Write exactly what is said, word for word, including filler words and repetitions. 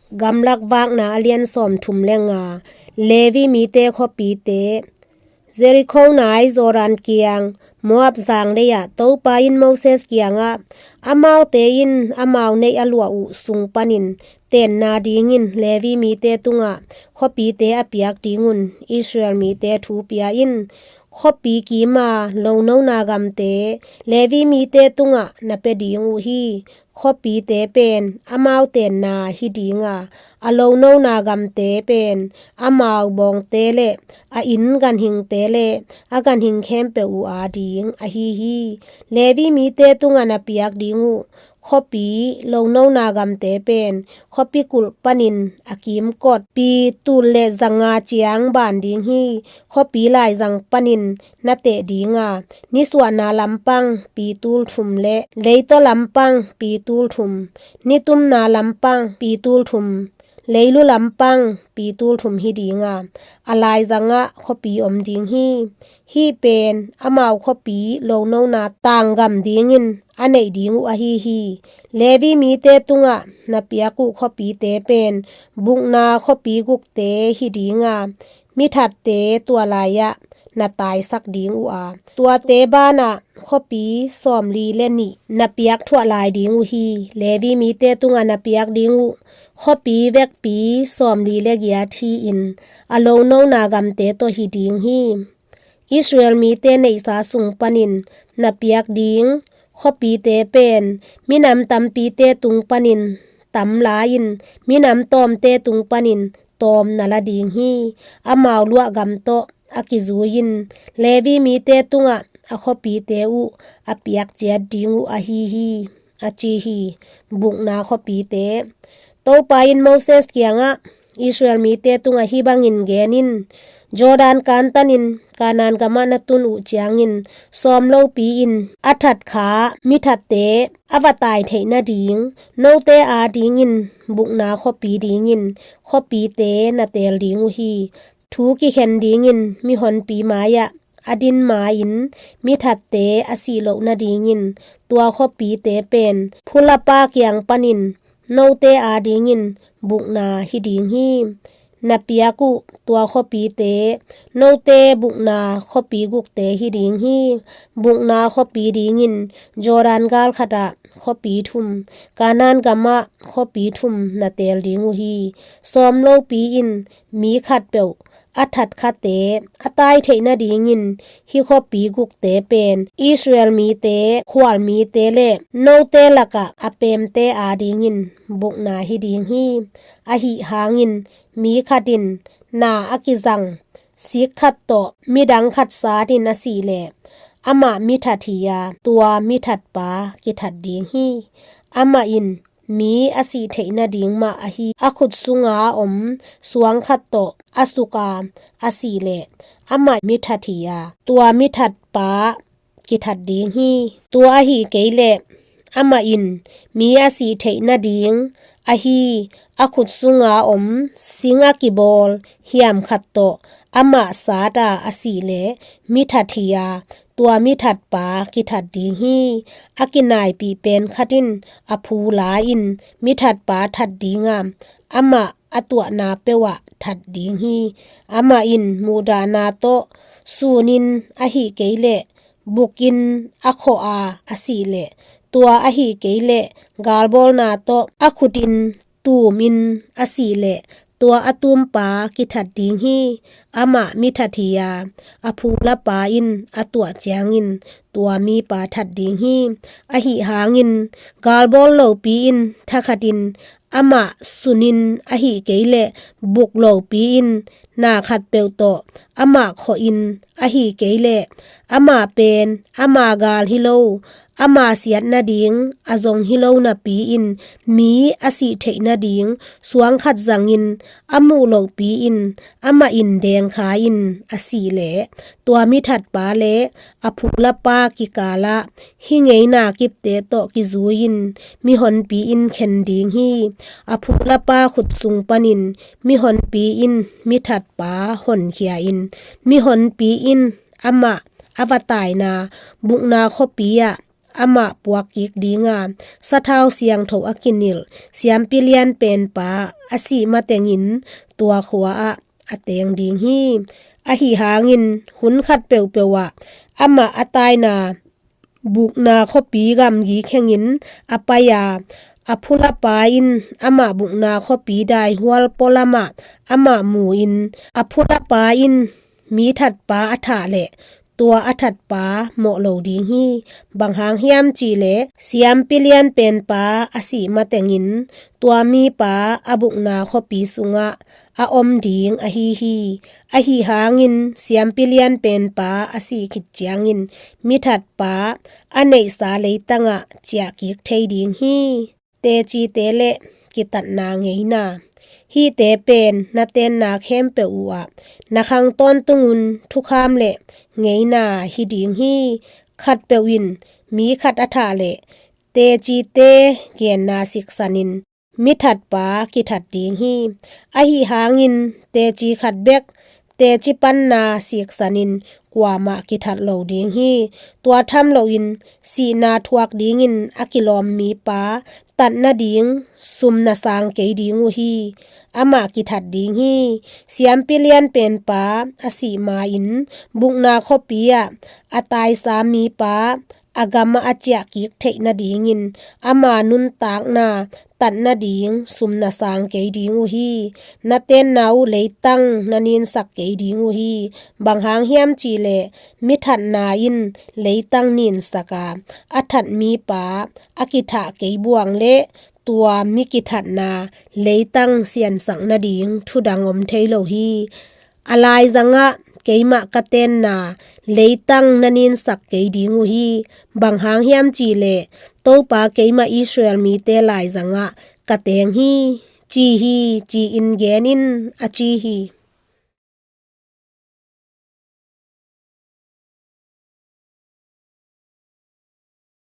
Gamlak Vakna a lian sawmthum le nga. Levi mite khuapite. Jerikho nai Jordan kiang, Moab zang lei-ah Topa in Moses kiangah, amaute in amau neih a luah uh sung panin tenna dingin Levi mite tungah khuapite a piak dingun Israel mite thu pia in. Khuapi kima lonona gamte Levi mite tungah na pia ding uh hi. Khuapite pen amau tenna hi dinga, a lonona gamte pen amau bawngte le a inn ganhingte le a ganhing khempeuh uh a ding ahi hi. Levi mite tungah na piak ding uh khuapi lonona gamte pen khuapi kulh panin a kimkot pi tul le zanga ciang ban ding hi. Khuapi laizang panin na teh dinga, nisuahna lampang pi tul thum le leitaw lampang pi tul thum, nitumna lampang pi tul thum, leilu lampang pi tul thum hi dinga, a laizangah khuapi om ding hi. Hih pen amau khuapi lonona tanggam dingin a neih ding uh ahi hi. Levi mite tungah na piak uh khuapite pen bukna khuapi gukte hi dinga, mithatte tua lai-ah na taisak ding uh a, tuate banah khuapi sawmli le nih na piak thuah lai ding uh hi. Levi mite tungah na piak ding uh khuapi vekpi sawmli le giat hi-in, a lonona gamte tawh hi ding hi. Israel mite neihsa sung panin na piak ding khuapite pen minam tampite tung panin tam la-in, minam tawmte tung panin tawm na la ding hi. Amau luah gam tawh a kizui-in Levi mite tungah a khuapite uh a piak ciat ding uh ahi hi, a ci hi. Bukna khuapite. Topa in Moses kiangah, Israel mite tungah hih bangin gen in, Jordan kantanin Kanaan gamah na tun uh ciangin sawm lopi-in a that kha mithatte a va tai theih nading note a dingin bukna khuapi dingin khuapite na teel ding uh hi. Thu kikhen dingin mihonpi mai-ah a din ma-in mithatte a sih loh nadingin tua khuapite pen phulapa kiang panin note a dingin bukna hi ding hi. Na piak uh tua khuapite note bukna khuapi gukte hi ding hi. Bukna khuapi dingin Jordan gal khatah khuapi thum, Kanaan gamah khuapi thum na teel ding uh hi. Sawm lopi-in mi khatpeuh a that khate a tai theih nadingin hih khuapi gukte pen Israel mite, khual mite le note lakah a pemte a dingin bukna hi ding hi. Ahi hangin mi khat in na a kizang sik khat tawh midang khat satin a sih leh amah mithat hi-a, tua mithatpa kithat ding hi. Amah in mi a sih theih nading mah ahi a khut sunga om suang khat tawh a suka a sih leh amah mithat hi-a, tua mithatpa kithat ding hi. Tua ahi kei leh amah in mi a sih theih nading ahi a khut sunga om sing a kibawl hiam khat tawh amah sata a sih leh mithat hi-a, tua mithatpa kithat ding hi. A kinaipih pen khat in a phu la-in mithatpa that dinga, amah a tuahna peuhah that ding hi. Amah in muhdahna tawh sunin ahi kei leh bukin a khawh a a sih leh, tua ahi kei leh galbawlna tawh a khutin tumin a sih leh, tua a tumpa kithat ding hi. Amah mithat hi-a, a phulapa in a tuah ciangin tua mipa that ding hi. Ahi hangin galbawl lopi-in thakhatin amah sunin ahi kei leh buk lopi-in na khatpeuh tawh amah khawhin ahi kei leh, amah pen ama gal hi lo, ama siat nading a zong hi lo napi-in mi a sih theih nading suang khat zangin a muh lopi-in amah in dengkha-in a sih leh, tua mithatpa le a phulapa kikalah hih ngeina kipte tawh kizui-in mihonpi in khen ding hi. A phulapa khut sung panin mihonpi in mithatpa honkhia-in, mihonpi in amah a va taina bukna khuapi-ah amah puak kik ding a, sathau siangtho a kinilh siampi lianpenpa a sih matengin tua khua ah a teng ding hi. Ahi hangin hun khat peuhpeuh ah amah a taina bukna khuapi gamgi khengin a pai a, a phulapa in amah bukna khuapi daihual pualamah amah mu-in, a phulapa in mi thatpa a thah leh tua a thatpa mawh lo ding hi. Bang hang hiam cihleh siampi lianpenpa a sih matengin tua mipa a bukna khuapi sungah a om ding ahi hi. Ahi hangin siampi lianpenpa a sih khit ciangin mi thatpa a neihsa leitangah ciahkik thei ding hi. Tecite le kitatna ngeina. Hihte pen na tenna khempeuh uhah na khang tawntungun thukham le ngeina hi ding hi. Khatpeuh in mi khat a thah leh tecite genna siksanin mi thatpa kithat ding hi. Ahi hangin teci khat bek teci panna siksanin kuamah kithat lo ding hi. Tua tham loin sihna thuak dingin a kilawm mipa tat nading sum na sang kei ding uh hi. Amah kithat ding hi. Siampi lianpenpa a sih ma-in bukna khuapi ah a taisa mipa a gamah a ciahkik theih nadingin ama nuntakna tat nading sum na sang kei ding uh hi. Na tenna uh leitang na ninsak kei ding uh hi. Bang hang hiam cihleh mi thatna in leitang ninsak a, a that mipa a kithah kei buang leh tua mi kithatna leitang siansak nading thudang om thei lo hi. A laizangah keimah ka tenna leitang na ninsak kei ding uh hi. Bang hang hiam cihleh Topa keimah Israel mite laizangah ka teng hi, ci hi, ci-in gen in, a ci hi.